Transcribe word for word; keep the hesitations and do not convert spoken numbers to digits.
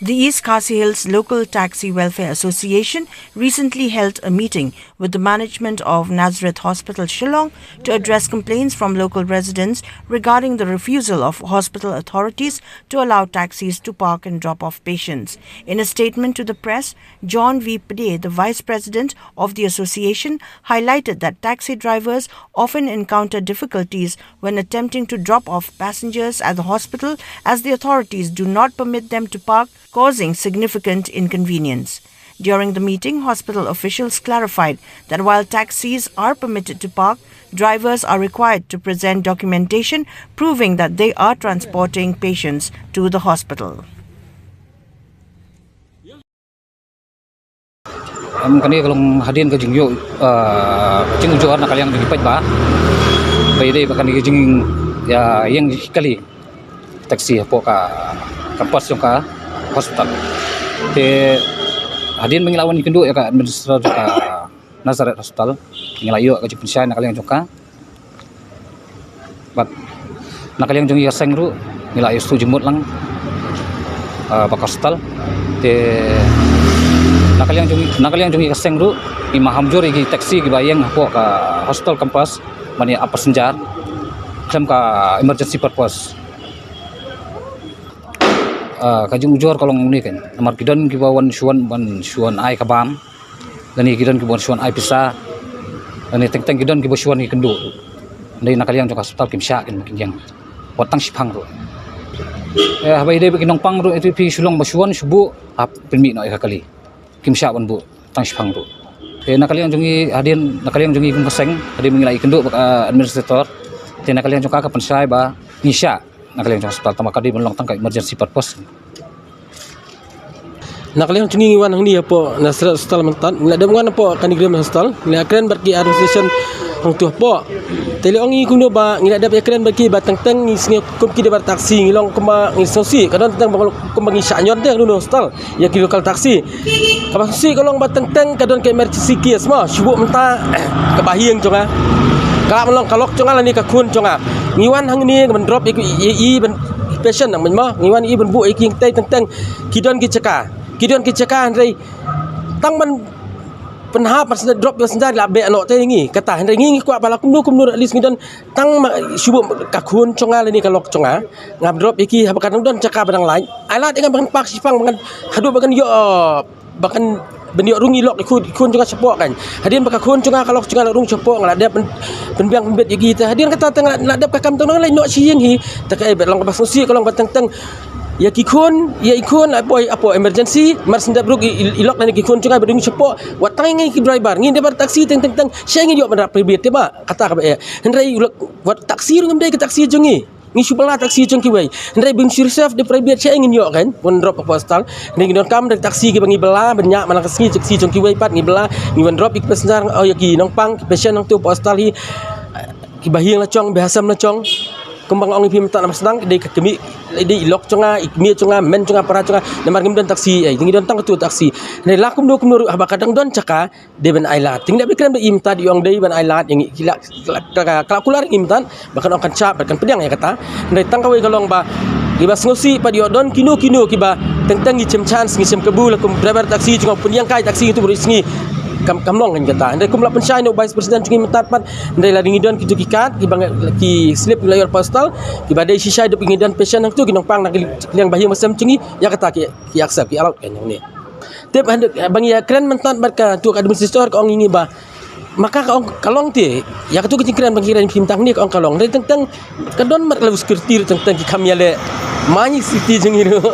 The East Khasi Hills Local Taxi Welfare Association recently held a meeting with the management of Nazareth Hospital Shillong to address complaints from local residents regarding the refusal of hospital authorities to allow taxis to park and drop off patients. In a statement to the press, John V Pde, the vice president of the association, highlighted that taxi drivers often encounter difficulties when attempting to drop off passengers at the hospital, as the authorities do not permit them to park, causing significant inconvenience. During the meeting, hospital officials clarified that while taxis are permitted to park, drivers are required to present documentation proving that they are transporting patients to the hospital. Em, kane ka long hadien ka jingïoh, eh, jingujor na ka liang jong ki paidbah. Ba ïadei bad kane ka jing, ïa, ïeng kali taxi hapoh ka campus jong ka hospital. Te hadien ba ngi la wan ïakynduh ïa ka administrator jong ka Nazareth Hospital, ngi la ïoh ka jingpynshai na ka liang jong ka. Bad na ka liang jong ngi ka seng ruh, ngi la ïoh shu jingmut lang, ah, bad ka hospital. Te na ka liang jong, na ka liang jong ngi ka seng ruh, ngi maham jur ïa ki taxi kiba ïeng hapoh ka hospital campus ban ïa ap passenger khlem ka emergency purpose. Ah, ka jingujor ka long kumne kan. Namar ki don kiba wan shu wan ban shu wan ai ka bam. Lane ki don kiba wan shu wan ai pisa. Lane teng teng ki don kiba shu wan ïakynduh. Dei na ka liang jong ka hospital kim shah kin kin ïeng. Wat tang shiphang ruh. Eh, haba ïadei bad ki nongpang ruh, ïa tu phi shu long ba shu wan shu buh, hap pynmih noh ïa ka kali. Kim shah ban buh tang shiphang ruh. Te na ka liang jong ngi hadien, na ka liang jong ngi kum ka seng, hadien ba ngi la ïakynduh bad ka administrator. Te na ka liang jong ka ka pynshai ba ngi shah na ka liang jong hospital, tang ba ka dei ban long tang ka emergency purpose. Na ka liang jong ngi ngi wan hangne hapoh Nazareth Hospital mynta, ngi la dep wan hapoh Kani Graham Hospital, ngi la kren bad ki administration hangtu hapoh. Te lei ong ngi kumno ba ngi la dep ïakren bad ki ba teng teng ngi sngew kum ki driver taxi ngi long kumba ngi sngewsih, ka don teng ba kumba ngi shah ñion te ha hospital ïa ki local taxi. Kaba sngewsih ka long ba teng teng ka don ka emergency case mo, shu buh mynta kaba hiang jong nga. Ka lah ban long ka lok jong nga lane ka khun jong nga. Ngi wan hangne ban drop ïa ki, ïa i ban patient nang mo. Ngi wan ïa i ban buh ïa ki tei teng teng ki don ki jaka. Ki don ki jaka hynrei tang ban pynhap ban sdang drop ïa sdang la beh noh te ngi. Kata hynrei ngi ngi kwah ba la kumno kumno at least ngi don tang ma shu buh ka khun jong nga lane ka lok jong nga. Ngam drop ïa ki haba ka dang don jaka ba dang lait. Ai lad ïa nga ba ngan park shipang ba ngan haduh ba ngan ïoh, ba ngan ban ïoh rung ïa i lok i khun, i khun jong nga shapoh kan. Hadien ba ka khun jong nga ka lok jong nga la rung shapoh nga la dep pyn, pynbiang pynbit ïa ki te. Hadien kata te nga la dep ka kam te nga la leit noh sha ïing hi. Te kaei ba long kaba sngewsih ka long ba teng teng ïa ki khun, ïa i khun la poi hapoh emergency, mar shu dep rung i, i, i lok lane ki khun jong nga ba rung shapoh. Wat tang ïa ngi ki driver, ngi driver taxi teng teng teng. Sha ngin ïoh ban rah private te ba kata kaba eh. Hynrei wat taxi ruh ngim dei ka taxi jong ngi. Ngi shu bylla taxi jong kiwei. Hynrei ba ngin shu reserve da private sha ngin ïoh kan. Wan drop hapoh hospital. Hynrei ngi donkam da taxi kiba ngi bylla ban ñiah man la ka sngi, taxi jong kiwei pat ngi bylla. Ngi wan drop ïa ki passenger, oh, ïa ki nongpang, ki patient hangtu hapoh hospital hi. Kiba hiang la jong, ba ha sem la jong. Kumba nga ong ïa phi mynta namar sdang dei ka kmie, dei i lok jong nga, i kmie jong nga, men jong nga, para jong nga. Namar ngim don taxi, eh, ngi don tang katu taxi. Hynrei la kumno kumno ruh haba ka dang don jaka, dei ban ai lad. Te ngi dep kren ba im tad i ong dei ban ai lad ïa ngi, ki la, ki la, ka, ka, ka la kular im tad ba kan ong kan shah ba kan pdiang ïa kata. Hynrei tang kawei ka long ba kiba sngewsih pat ïoh don kino kino kiba teng teng ngi shem chance, ngi shem kabu la kum driver taxi jong nga pynïeng kai taxi tu beri sngi. Kam, kam long kan kata. Hynrei kum la pynshai na u vice president jong ngi mynta pat, hynrei la ngi don kito ki card kiba ngi, ki slip ngi la ïoh postal kiba dei shisha dep ngi don patient hangtu ki nongpang na ki liang ba hiang ba sem jong ngi, ïa kata ki, ki accept, ki allowed kan hangne. Tip, ba ngi ïa kren mynta bad katu ka administrator ka ong ïa ngi ba ma ka ka ong ka long te. Ïa katu ka jingkren ba ngi kren phim tang ne ka ong ka long. Dei teng teng ka don mat ka level security teng teng ki kham ïaleh. Ma ngi security jong ngi ruh.